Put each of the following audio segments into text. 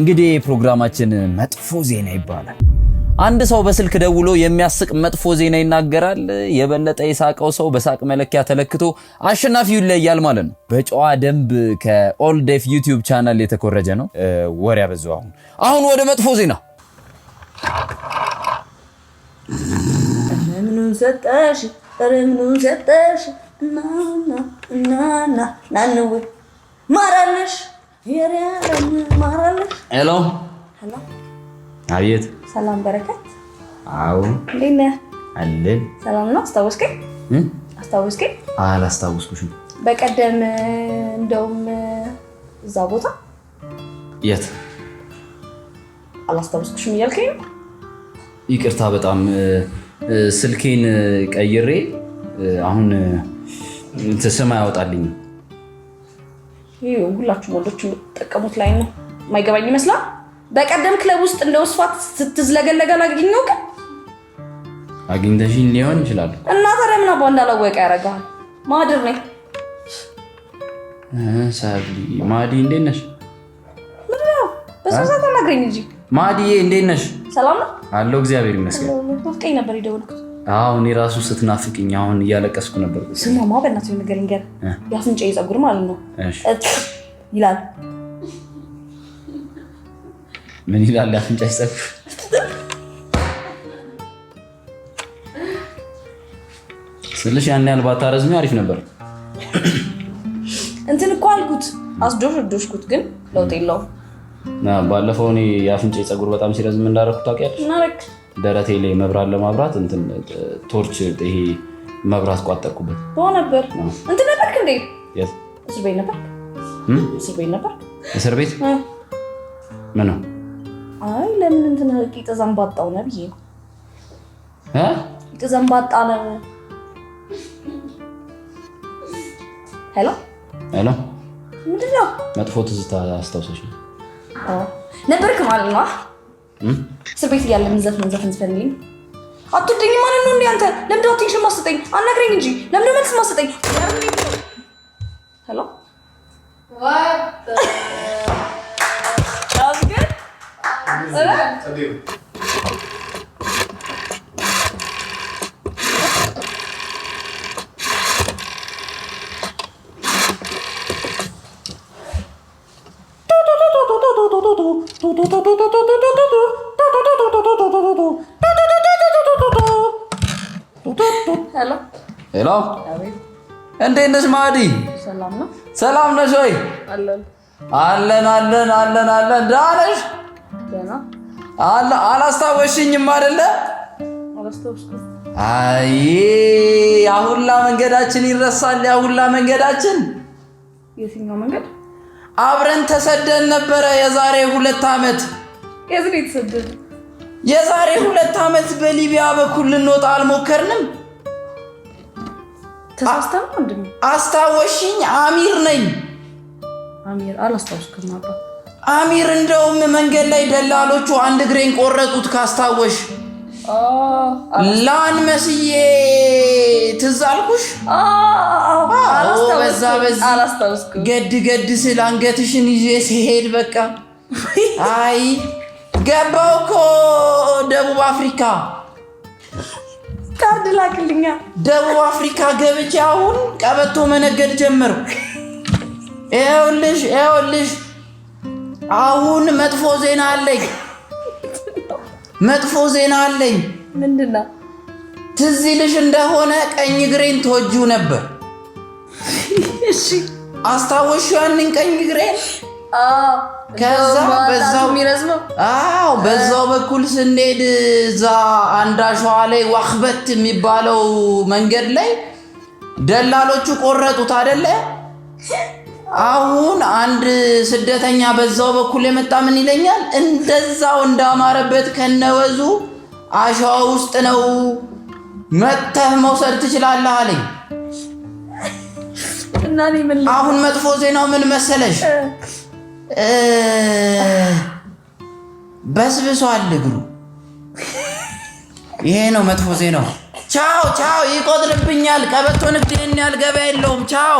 እንግዲህ ፕሮግራማችን መጥፎ ዜና ይባላል። አንድ ሰው በስልክ ደውሎ የሚያስቅ መጥፎ ዜና ይናገራል። የበለጠ የሳቀው ሰው በሳቅ መለኪያ ተለክቶ አሸናፊው ይለያል ማለት ነው። በጨዋ ደንብ ከኦል ዴፍ YouTube channel የተኮረጀ ነው። ወሬ አበዛሁ። አሁን ወደ መጥፎ ዜና። ምኑን ሰጠሽ? ኧረ ምኑን ሰጠሽ? እናና እናና ናንዌ ማራለሽ የሪያለም ማራለሽ። Hello። Hello። አቤት። ሰላም በረከት። አዎ። እንዴት ነህ? አለን። ሰላም ነው። አስታወስከኝ? አስታወስከኝ? አላስታወስኩሽም። በቀደም እንደውም እዛ ቦታ። የት? አላስታወስኩሽም እያልከኝ ነው? ይቅርታ በጣም፣ ስልኬን ቀይሬ አሁን ስም አያወጣልኝም። ይህ ሁላችሁም ወንዶች የምትጠቀሙት ላይ ነው። የማይገባኝ ይመስላል። በቀደም ክለብ ውስጥ እንደ ወስፋት ስትዝለገለገ አላገኘሁም ግን። አግኝተሽኝ ሊሆን ይችላል። እና ታዲያ ምን አባ እንዳላወቀ ያደርግሃል? ማድር ነኝ። ሳብሊ ማዲ እንዴት ነሽ? ምንድነው? በሰው ሰዓት አናግረኝ እንጂ። ማዲዬ እንዴት ነሽ? ሰላም ነው? አለሁ፣ እግዚአብሔር ይመስገን። ናፍቀኝ ነበር የደወልኩት። አዎ፣ እኔ ራሱ ስትናፍቅኝ አሁን እያለቀስኩ ነበር። ስማማ፣ በእናትህ ነገር ንገር። የአፍንጫዬ ፀጉር ማለት ነው ይላል። ምን ይላል የአፍንጫሽ ፀጉር? ስልሽ ያን ያህል ባታረዝሚ አሪፍ ነበር። እንትን እኮ አልኩት፣ አስዶሽ ዶሽኩት፣ ግን ለውጥ የለውም። ባለፈው እኔ የአፍንጫ ፀጉር በጣም ሲረዝም እንዳደረኩት ታውቂያለሽ? እናረግ። ደረቴ ላይ መብራት ለማብራት እንትን torch፣ ይሄ መብራት ቋጠርኩበት። በሆነ ነበር። እንትን ነበርክ እንዴ? የት? እስር ቤት ነበርክ? እስር ቤት ነበርክ? እስር ቤት ምን ነው? አይ፣ ለምን እንትን ቂጥ ዘንባጣው ነው ብዬ ነው። ቂጥ ዘንባጣ ነው። Hello። Hello። ምንድን ነው? መጥፎ ትዝታ አስታውሰሽ ነው። ነበርክ ማለት ነው። እስር ቤት እያለ ምን ዘፈን ዘፈን ዝፈንልኝ። አትወደኝም ማለት ነው እንዴ አንተ? ለምንድን ነው attention ማሰጠኝ? አናግረኝ እንጂ፣ ለምንድን ነው መልስ ማሰጠኝ? Hello። What the? That was good? Hello. Hello፣ እንዴት ነሽ ማዲ? ሰላም ነው። ሰላም ነሽ ወይ? አለን። አለን አለን አለን አለን። ደህና ነሽ? ደህና። አላስታወስሽኝም አይደለ? አላስታወስኩም። አይ፣ ያሁላ መንገዳችን ይረሳል። ያሁላ መንገዳችን። የትኛው መንገድ? አብረን ተሰደን ነበረ የዛሬ 2 ዓመት። የት ነው የተሰደድነው? የዛሬ 2 ዓመት በሊቢያ በኩል ልንወጣ አልሞከርንም? ተሳስተህ ነው ወንድሜ። አስታወሽኝ? አሚር ነኝ። አሚር? አላስታውስኩም አባ። አሚር፣ እንደውም መንገድ ላይ ደላሎቹ አንድ እግሬን ቆረጡት ካስታወሽ። ላን መስዬ ትዝ አልኩሽ? በዛ በዚህ አላስታውስኩም። ገድ ገድ ስል አንገትሽን ይዤ ሲሄድ በቃ አይ ገባው እኮ ደቡብ አፍሪካ። ካርድ ላክልኛ። ደቡብ አፍሪካ ገብቼ አሁን ቀበቶ መነገድ ጀመርኩ። ይኸውልሽ ይኸውልሽ፣ አሁን መጥፎ ዜና አለኝ። መጥፎ ዜና አለኝ። ምንድን ነው? ትዝ ይልሽ እንደሆነ ቀኝ እግሬን ትወጂው ነበር። እሺ። አስታወስሽው ያንን ቀኝ እግሬን? ከዛ በዛው የሚረዝመው። አዎ፣ በዛው በኩል ስንሄድ እዛ አንድ አሸዋ ላይ ዋክበት የሚባለው መንገድ ላይ ደላሎቹ ቆረጡት አይደለ? አሁን አንድ ስደተኛ በዛው በኩል የመጣ ምን ይለኛል? እንደዛው እንዳማረበት ከነወዙ አሸዋ ውስጥ ነው፣ መጥተህ መውሰድ ትችላለህ አለኝ። እና እኔ ምን? አሁን መጥፎ ዜናው ምን መሰለሽ? በስብሷል እግሩ። ይሄ ነው መጥፎ ዜናው። ቻው ቻው፣ ይቆጥርብኛል። ቀበቶ ንግድ ይህን ያህል ገበያ የለውም። ቻው።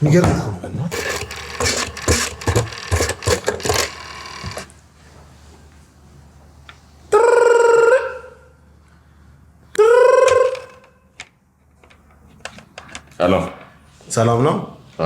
የሚገርም እኮ ነው በእናትህ። Hello። ሰላም ነው?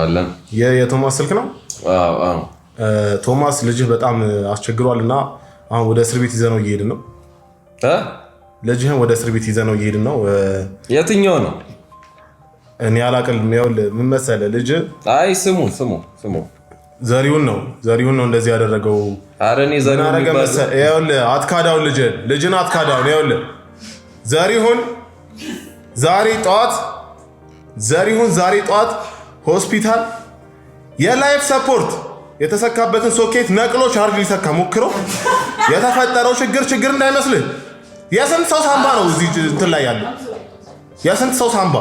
አለን። የቶማስ ስልክ ነው? አዎ። ቶማስ፣ ልጅህ በጣም አስቸግሯል እና አሁን ወደ እስር ቤት ይዘነው እየሄድን ነው። እ? ልጅህን ወደ እስር ቤት ይዘነው እየሄድን ነው። የትኛው ነው? እኔ አላቅልም። ይኸውልህ፣ ምን መሰለህ፣ ልጅህ አይ፣ ስሙ ስሙ ስሙ። ዘሪሁን ነው፣ ዘሪሁን ነው እንደዚህ ያደረገው። ኧረ እኔ ምን ዘሪሁን አደረገ የሚባል መሰለህ? ይኸውልህ፣ አትካዳውን፣ ልጅህን ልጅን አትካዳውን። ይኸውልህ፣ ዘሪሁን ዛሬ ጠዋት ሆስፒታል የ life support የተሰካበትን ሶኬት ነቅሎ ቻርጅ ሊሰካ ሞክሮ የተፈጠረው ችግር ችግር እንዳይመስልህ። የስንት ሰው ሳምባ ነው እዚህ እንትን ላይ ያለው? የስንት ሰው ሳምባ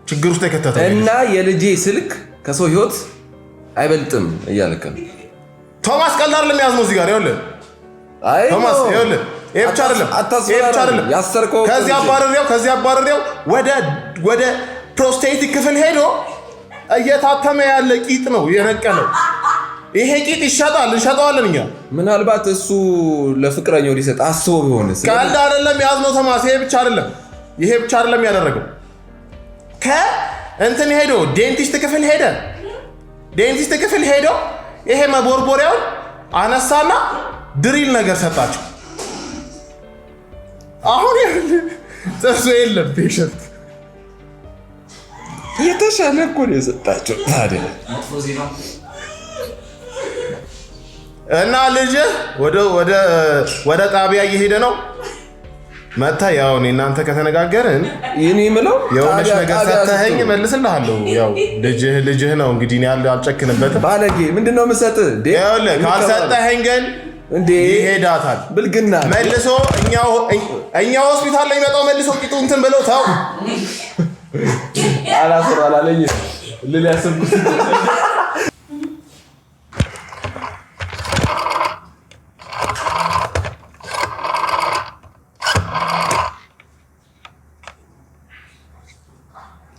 ችግር ውስጥ የከተተው። እና የልጄ ስልክ ከሰው ህይወት አይበልጥም እያልክ ነው? ቶማስ፣ ቀልድ አይደለም የያዝነው እዚህ ጋር። ይኸውልህ አይ ቶማስ፣ ነው። ይኸውልህ፣ ይሄ ብቻ አይደለም፣ ይሄ ብቻ አይደለም። ያሰርከው ከዚህ አባረሬው ወደ prosthetic ክፍል ሄዶ እየታተመ ያለ ቂጥ ነው የነቀለው። ይሄ ቂጥ ይሸጣል፣ እንሸጠዋለን እኛ። ምናልባት እሱ ለፍቅረኛው ሊሰጥ አስቦ ቢሆንስ? ቀልድ አይደለም የያዝነው ቶማስ። ይሄ ብቻ አይደለም፣ ይሄ ብቻ አይደለም ያደረገው። ከእንትን ሄዶ dentist ክፍል ሄደ። Dentist ክፍል ሄዶ ይሄ መቦርቦሪያውን አነሳና drill ነገር ሰጣቸው። አሁን ጥርሱ የለም patient። የተሻለ እኮ ነው የሰጣቸው ታዲያ። እና ልጅህ ወደ ጣቢያ እየሄደ ነው። መታ ያው እኔ እናንተ ከተነጋገርን እኔ የምለው የሆነች ጣቢያ- ነገር ጣቢያ ሰተኸኝ ስትሆን እመልስልሃለሁ። ያው ልጅህ ልጅህ ነው እንግዲህ፣ እኔ አልጨክንበትም። ባለጌ፣ ምንድን ነው የምሰጥህ እንዴ? ይኸውልህ፣ ካልሰጠኸኝ ግን እንዴ ይሄዳታል። ብልግና። መልሶ እኛ ሆስፒታል ላይ መጣው መልሶ ቂጡ እንትን ብለው ተው። አላስር አላለኝ ልል ያሰብኩት።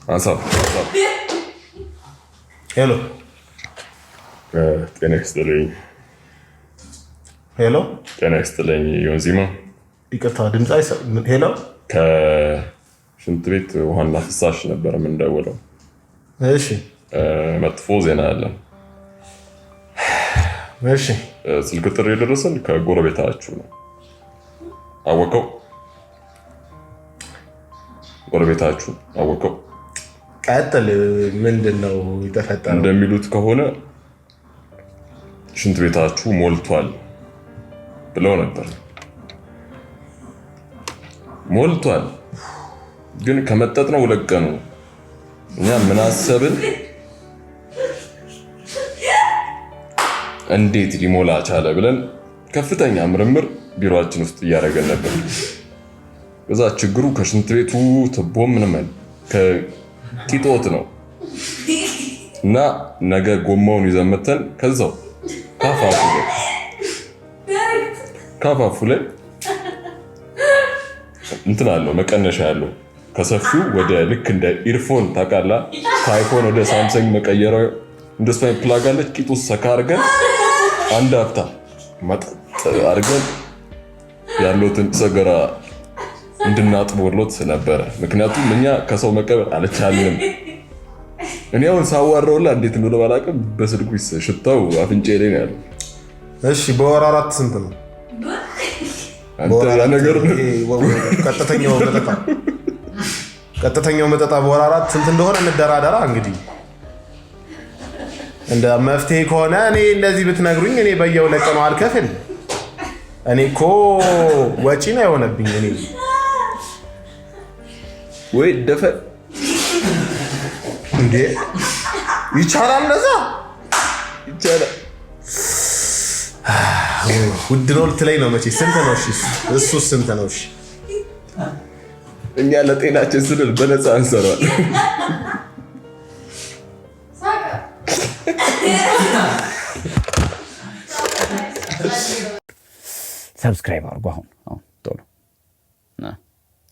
አንሳው። Hello። ጤና ይስጥልኝ። Hello። ጤና ይስጥልኝ ዮንዚማ። ይቅርታ፣ ድምፅ አይሰ hello። ከሽንት ቤት ውሃና ፍሳሽ ነበር የምንደውለው። እሺ። መጥፎ ዜና አለን። እሺ። ስልክ ጥሪ የደረሰን ከጎረቤታችሁ ነው። አወቀው? ጎረቤታችሁ አወቀው? ቀጥል። ምንድን ነው የተፈጠረው? እንደሚሉት ከሆነ ሽንት ቤታችሁ ሞልቷል ብለው ነበር። ሞልቷል፣ ግን ከመጠጥ ነው 2 ቀኑ። እኛ ምን አሰብን? እንዴት ሊሞላ ቻለ ብለን ከፍተኛ ምርምር ቢሮአችን ውስጥ እያደረገን ነበር። ከዛ ችግሩ ከሽንት ቤቱ ትቦ ምንም አይደል፣ ከቂጦት ነው። እና ነገ ጎማውን ይዘን መተን ከዛው ካፋፉ ላይ እንትን አለው፣ መቀነሻ ያለው፣ ከሰፊው ወደ ልክ እንደ earphone ታውቃለህ፣ ከ iPhone ወደ Samsung መቀየሪያው እንደሱ አይነት plug አለች። ቂጡ ሰካ አድርገን አንድ አፍታ መጠጥ አድርገን ያለውትን ሰገራ እንድናጥቦሎት ነበረ። ምክንያቱም እኛ ከሰው መቀበል አልቻልንም። እኔ አሁን ሳዋራውላ እንዴት እንደሆነ ባላውቅም በስልኩ ሽታው አፍንጫዬ ላይ ነው ያለው። እሺ፣ በወር አራት ስንት ነው? አንተ በወር ያ አራት ነገር ይሄ ቀጥተኛው መጠጣ በወር አራት ስንት እንደሆነ እንደራደራ። እንግዲህ እንደ መፍትሄ ከሆነ እኔ እንደዚህ ብትነግሩኝ እኔ በየሁለት ቀኑ አልከፍል። እኔ እኮ ወጪ ነው የሆነብኝ። እኔ ወይ ደፈን። እንዴ፣ ይቻላል እንደዛ? ይቻላል። ውድ ነው ልትለኝ ነው መቼ? ስንት ነው? እሺ፣ እሱ ስንት ነው? እሺ። እኛ ለጤናችን ስንል በነፃ እንሰራለን። ሳቀ። Subscribe አድርጉ አሁን አሁን።